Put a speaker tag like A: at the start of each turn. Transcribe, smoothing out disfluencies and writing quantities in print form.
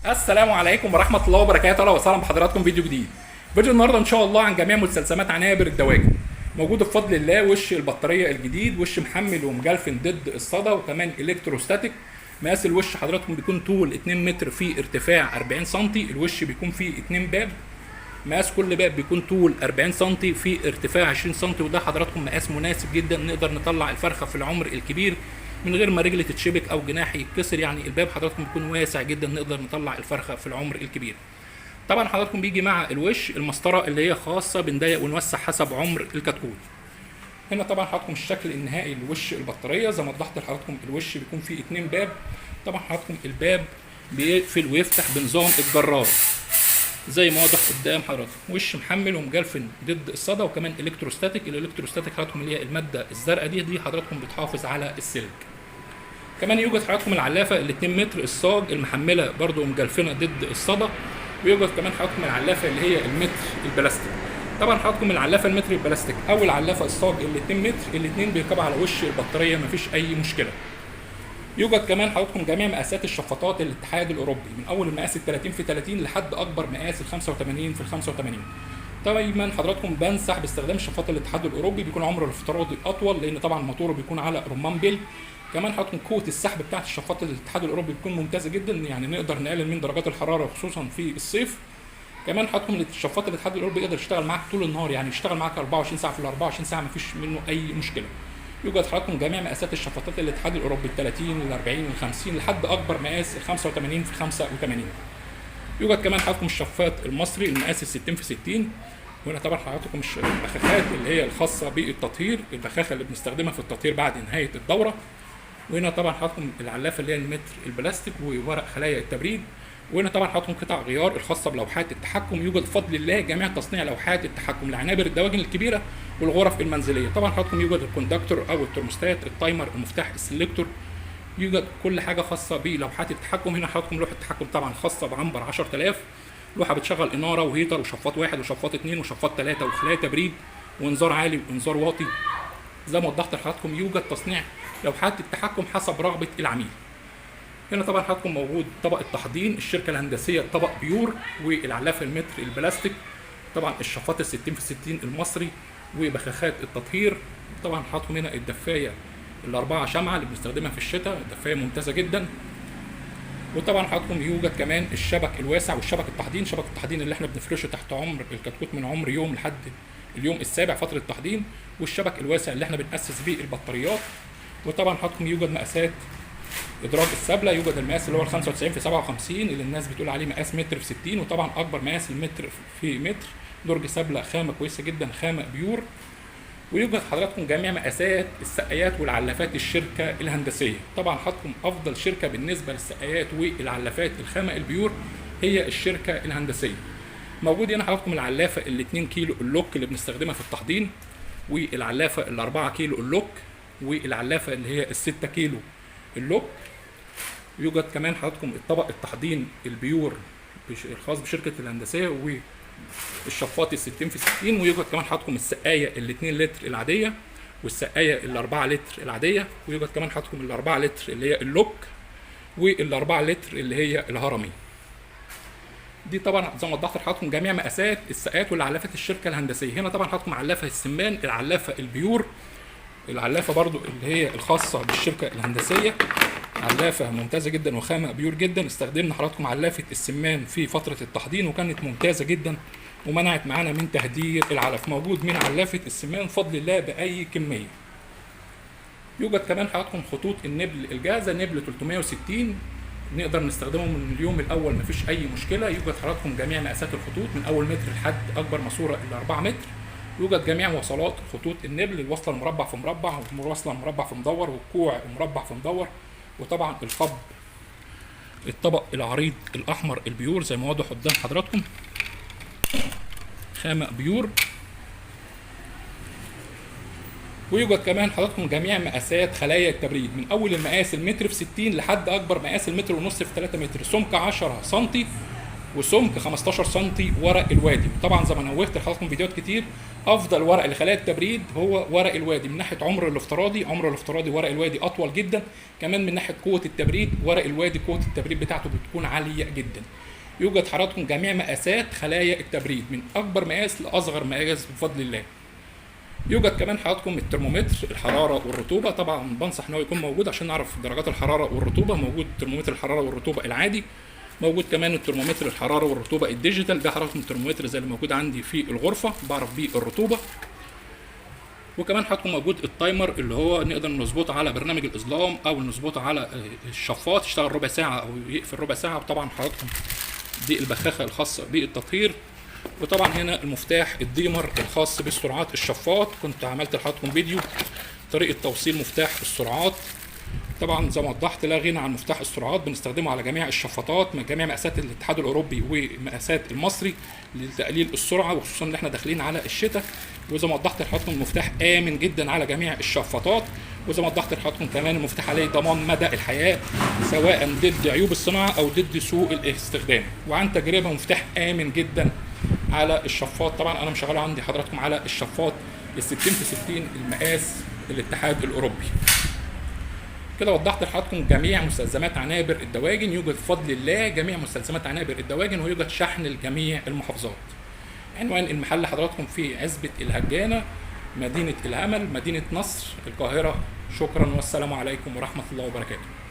A: السلام عليكم ورحمة الله وبركاته. اهلا وسهلا بحضراتكم فيديو جديد. فيديو النهارده ان شاء الله عن جميع مستلزمات عنابر الدواجن. موجود بفضل الله وش البطارية الجديد، وش محمل ومجلفن ضد الصدى وكمان electrostatic. مقاس الوش حضراتكم بيكون طول 2 متر في ارتفاع 40 سم. الوش بيكون فيه 2 باب، مقاس كل باب بيكون طول 40 سم في ارتفاع 20 سم، وده حضراتكم مقاس مناسب جدا نقدر نطلع الفرخه في العمر الكبير من غير ما رجل تتشبك او جناح يتكسر. يعني الباب حضراتكم بيكون واسع جدا نقدر نطلع الفرخه في العمر الكبير. طبعا حضراتكم بيجي مع الوش المسطره اللي هي خاصة بنضيق ونوسع حسب عمر الكتكوت. هنا طبعا حضراتكم الشكل النهائي لوش البطارية زي ما وضحت لحضراتكم، الوش بيكون فيه 2 باب. طبعا حضراتكم الباب بيقفل ويفتح بنظام الجرار زي ما واضح قدام حضراتكم. وش محمل ومجلفن ضد الصدى وكمان electrostatic. ال electrostatic حضراتكم اللي هي المادة الزرقاء دي حضراتكم بتحافظ على السلك. كمان يوجد حضراتكم العلافه ال 2 متر الصاج المحمله برده مجلفنه ضد الصدى، ويوجد كمان حضراتكم العلافه اللي هي المتر البلاستيك. طبعا حضراتكم العلافه المتر البلاستيك او العلافه الصاج ال 2 متر الاثنين بيركبوا على وش البطارية مفيش اي مشكلة. يوجد كمان حضراتكم جميع مقاسات الشفاطات الاتحاد الاوروبي من اول المقاس ال 30 في 30 لحد اكبر مقاس ال 85 في 85. دايما حضراتكم بنصح باستخدام الشفاط الاتحاد الاوروبي، بيكون عمره الافتراضي اطول لان طبعا موتوره بيكون على رمان بيل. كمان حضراتكم قوة السحب بتاعت الشفاط الاتحاد الاوروبي بتكون ممتازة جدا، يعني نقدر نقلل من درجات الحرارة خصوصا في الصيف. كمان حضراتكم الشفاط الاتحاد الاوروبي يقدر يشتغل معاك طول النهار، يعني يشتغل معاك 24 ساعة في ال 24 ساعة مفيش منه اي مشكلة. يوجد حضراتكم جميع مقاسات الشفاطات الاتحاد الاوروبي ال 30 وال 40 وال 50 لحد اكبر مقاس ال 85 في 85. يوجد كمان حضراتكم الشفاط المصري المقاس ال 60 في 60. وهنا طبعا حضراتكم البخاخات اللي هي الخاصة بالتطهير، البخاخه اللي بنستخدمها في التطهير بعد نهاية الدورة. وهنا طبعا حضراتكم العلافه اللي هي المتر البلاستيك وورق خلايا التبريد. وهنا طبعا حضراتكم قطع غيار الخاصة بلوحات التحكم. يوجد بفضل الله جميع تصنيع لوحات التحكم لعنابر الدواجن الكبيرة والغرف المنزلية. طبعا حضراتكم يوجد ال contactor او الترموستات، ال timer، المفتاح، ال selector، يوجد كل حاجة خاصة بلوحات التحكم. هنا حضراتكم لوحة التحكم طبعا خاصة بعنبر 10000، لوحة بتشغل انارة و heater وشفاط 1 وشفاط 2 وشفاط 3 وخلايا تبريد وانذار عالي وانذار واطي. زي ما وضحت لحضراتكم يوجد تصنيع لوحات التحكم حسب رغبة العميل. هنا طبعا حضراتكم موجود طبق التحضين الشركة الهندسية طبق pure، والعلافه المتر البلاستيك، طبعا الشفاط ال 60 في 60 المصري، وبخاخات التطهير. طبعا حضراتكم هنا الدفايه الاربعة شمعة اللي بنستخدمها في الشتاء، دفايه ممتازة جدا. وطبعا حضراتكم يوجد كمان الشبك الواسع والشبك التحضين، شبك التحضين اللي احنا بنفرشه تحت عمر الكتكوت من عمر يوم لحد اليوم السابع فترة التحضين، والشبك الواسع اللي احنا بنأسس بيه البطاريات. وطبعا حضراتكم يوجد مقاسات ادراج السبله، يوجد المقاس اللي هو ال 95 في 57 اللي الناس بتقول عليه مقاس متر في 60، وطبعا اكبر مقاس المتر في متر، درج سبله خامة كويسة جدا، خامة pure. ويوجد حضراتكم جميع مقاسات السقايات والعلافات الشركة الهندسية. طبعا حضراتكم افضل شركة بالنسبة للسقايات والعلافات الخامة ال pure هي الشركة الهندسية. موجود هنا حضراتكم العلافه ال 2 كيلو اللوك اللي بنستخدمها في التحضين، والعلافه ال 4 كيلو اللوك، والعلافه اللي هي ال 6 كيلو اللوك. يوجد كمان حضراتكم الطبق التحضين ال pure الخاص بشركه الهندسية والشفاط ال 60 في 60. ويوجد كمان حضراتكم السقاية ال 2 لتر العادية والسقايه ال 4 لتر العادية، ويوجد كمان حضراتكم ال 4 لتر اللي هي اللوك وال 4 لتر اللي هي الهرمي. دي طبعا زي ما وضحت لحضراتكم جميع مقاسات السقايات والعلافات الشركة الهندسية. هنا طبعا حضراتكم علافه السمان، العلافه ال pure، العلافه برضو اللي هي الخاصة بالشركة الهندسية، علافه ممتازة جدا وخامه pure جدا. استخدمنا حضراتكم علافه السمان في فترة التحضين وكانت ممتازة جدا ومنعت معانا من تهدير العلف. موجود من علافه السمان بفضل الله باي كمية. يوجد كمان حضراتكم خطوط النبل الجاهزة، نبل 360 نقدر نستخدمه من اليوم الاول مفيش اي مشكلة. يوجد حضراتكم جميع مقاسات الخطوط من اول متر لحد اكبر ماسوره ال 4 متر. يوجد جميع وصلات خطوط النبل، الوصلة المربع في مربع والوصله المربع في مدور والكوع المربع في مدور، وطبعا الخب الطبق العريض الاحمر ال pure زي ما واضح قدام حضراتكم، خامة pure. ويوجد كمان حضراتكم جميع مقاسات خلايا التبريد من اول المقاس المتر في 60 لحد اكبر مقاس المتر ونص في 3 متر، سمك 10 سنتي. وسمك 15 سم ورق الوادي. طبعا زي ما نوهت لحضراتكم فيديوهات كتير، افضل ورق لخلايا التبريد هو ورق الوادي من ناحية عمر الافتراضي، عمر الافتراضي ورق الوادي اطول جدا، كمان من ناحية قوة التبريد ورق الوادي قوة التبريد بتاعته بتكون عالية جدا. يوجد حضراتكم جميع مقاسات خلايا التبريد من اكبر مقاس لاصغر مقاس بفضل الله. يوجد كمان حضراتكم الترمومتر الحرارة والرطوبة، طبعا بنصح ان هو يكون موجود عشان نعرف درجات الحرارة والرطوبة. موجود ترمومتر الحرارة والرطوبة العادي، موجود كمان الترمومتر الحرارة والرطوبة ال digital، ده حضراتكم الترمومتر زي اللي موجود عندي في الغرفة بعرف بيه الرطوبة. وكمان حضراتكم موجود ال timer اللي هو نقدر نظبطه على برنامج الاظلام او نظبطه على الشفاط، يشتغل ربع ساعة او يقفل ربع ساعة. وطبعا حضراتكم دي البخاخه الخاصة بالتطهير. وطبعا هنا المفتاح ال dimmer الخاص بالسرعات الشفاط، كنت عملت لحضراتكم فيديو طريقه توصيل مفتاح السرعات. طبعا زي ما وضحت لا غنى عن مفتاح السرعات، بنستخدمه على جميع الشفاطات من جميع مقاسات الاتحاد الاوروبي ومقاسات المصري لتقليل السرعة، وخصوصا ان احنا داخلين على الشتاء. وزي ما وضحت لحضراتكم المفتاح امن جدا على جميع الشفاطات. وزي ما وضحت لحضراتكم كمان المفتاح عليه ضمان مدى الحياة سواء ضد عيوب الصناعة او ضد سوء الاستخدام، وعن تجربه مفتاح امن جدا على الشفاط. طبعا انا مشغله عندي حضراتكم على الشفاط ال 60 في 60 المقاس الاتحاد الاوروبي. كده وضحت لحضراتكم جميع مستلزمات عنابر الدواجن. يوجد بفضل الله جميع مستلزمات عنابر الدواجن، ويوجد شحن لجميع المحافظات. عنوان المحل حضراتكم في عزبة الهجانة، مدينة الأمل، مدينة نصر، القاهرة. شكرا والسلام عليكم ورحمة الله وبركاته.